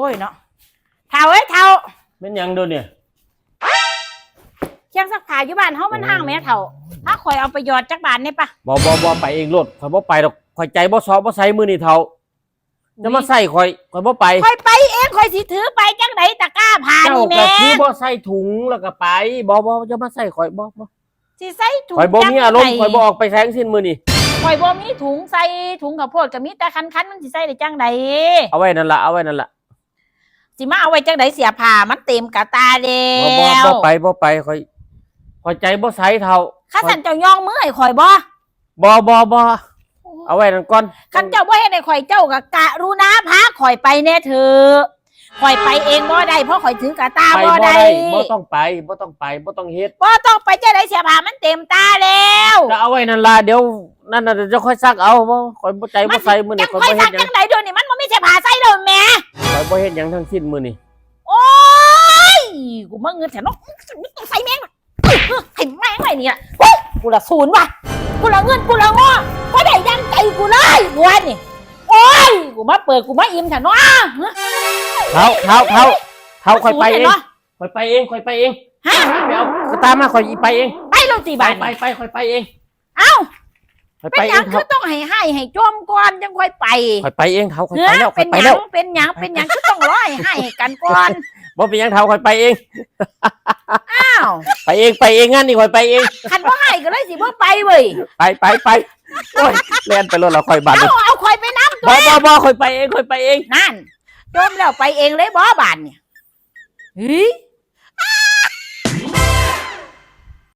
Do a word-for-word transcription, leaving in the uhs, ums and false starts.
อ้ยเนาะ เฒ่าเอ้ยเฒ่า แม่นหยังเด้อเนี่ย เครื่องซักผ้าอยู่บ้านเฮามันห่างแหมเฒ่า พาข่อยเอาไปหยอดจักบาทแหน่ปะ บ่บ่บ่ ไปเองโลด ข่อยบ่ไปดอก ข่อยใจบ่ซอบ่ใสมื้อนี้เฒ่า จะมาใส่ข่อย ข่อยบ่ไป ข่อยไปเอง ข่อยสิถือไปจังใดตะกร้าผ้า เจ้า นี่แหม ก็คือบ่ใส่ถุงแล้วก็ไป บ่บ่ จะมาใส่ข่อย บ่บ่ สิใส่ถุง ข่อยบ่มีอารมณ์ จังใด ข่อยบ่ออกไปไสทั้งสิ้นมื้อนี้ ข่อยบ่มีถุงใส่ ถุงข้าวโพดก็มีแต่คันๆ มันสิใส่ได้จังใด เอาไว้นั่นล่ะ เอาไว้นั่นล่ะ สิมาเอาไว้จังใด เสื้อผ้ามันเต็มกระตาแล้ บ่บ่ ว บ่ไป บ่ไป ข่อย ข่อยใจบ่ใสเฒ่า คันซั่นเจ้าย่องมือให้ข่อยบ่ บ่บ่บ่ เอาไว้นั่นก่อน คันเจ้าบ่เฮ็ดให้ข่อย เจ้าก็กรุณาพาข่อยไปแหน่เถอะ ข่อยไปเองบ่ได้ เพราะข่อยถือกระตา ไป บ่ บ่ได้ ได้ บ่ต้องไป บ่ต้องไป บ่ต้องเฮ็ด บ่ต้องไปจังใด เสื้อผ้ามันเต็มตาแล้ว ก็เอาไว้นั่นล่ะ เดี๋ยวนั่นน่ะ เดี๋ยวค่อยซักเอา บ่ ข่อยบ่ใจบ่ใสมื้อนี้ จัง ข่อย ค่อย บ่เฮ็ ซั ด ก หยัง จังใด เดี๋ยวนี้มันบ่มีเสื้อผ้าใส่แล้วแหม ข่อยบ่เฮ็ดหยังทั้งสิ้นมื้อนี้ โอ้ย กูมาเงินแถวเนาะ มึงต้องใส่แม่ง ให้แม่งไว้เนี่ย เฮ้ย กูละศูนย์ว่ะ กูละเงิน กูละงอ บ่ได้ดังใจกูเลย กูว่านี่ โอ้ย กูมาเปิด กูมาอิ่มแถวเนาะ เฒ่า เฒ่า เฒ่า เฒ่า ข่อยไปเอง ศูนย์เนาะ ข่อยไปเอง ข่อยไปเอง ฮะ ไปเอากระตามา ข่อยไปเอง ไปแล้วติ ไป บาด ไป นี่ ไป ข่อยไปเอง เอ้า ข่อย เป็น ไป ห เอ ยัง ง คือ เฒ่า ต้องให้ให้ให้จมก่อนจังค่อยไป ข่อยไปเองเฒ่า ข่อยไปแล้ว เฮ้ย ข่อยไปแล้ว เป็นหยัง เป็นหยัง เป็นหยังคือต้องรอให้ให้กันก่อน บ่เป็นหยังเฒ่า ข่อยไปเอง อ้าว ไปเอง ไปเอง งานนี้ข่อยไปเอง คันบ่ให้ก็เลยสิบ่ไปเว้ย ไป ไป ไป โอ้ย แล่นไปโลดแล้วข่อยบาดนี้ เอา เอาข่อยไปนำตั บ่ ว บ่ บ่ ข่อยไปเอง ข่อยไปเอง นั่น จมแล้วไปเองเลยบ่บาดเนี่ย เฮ้ย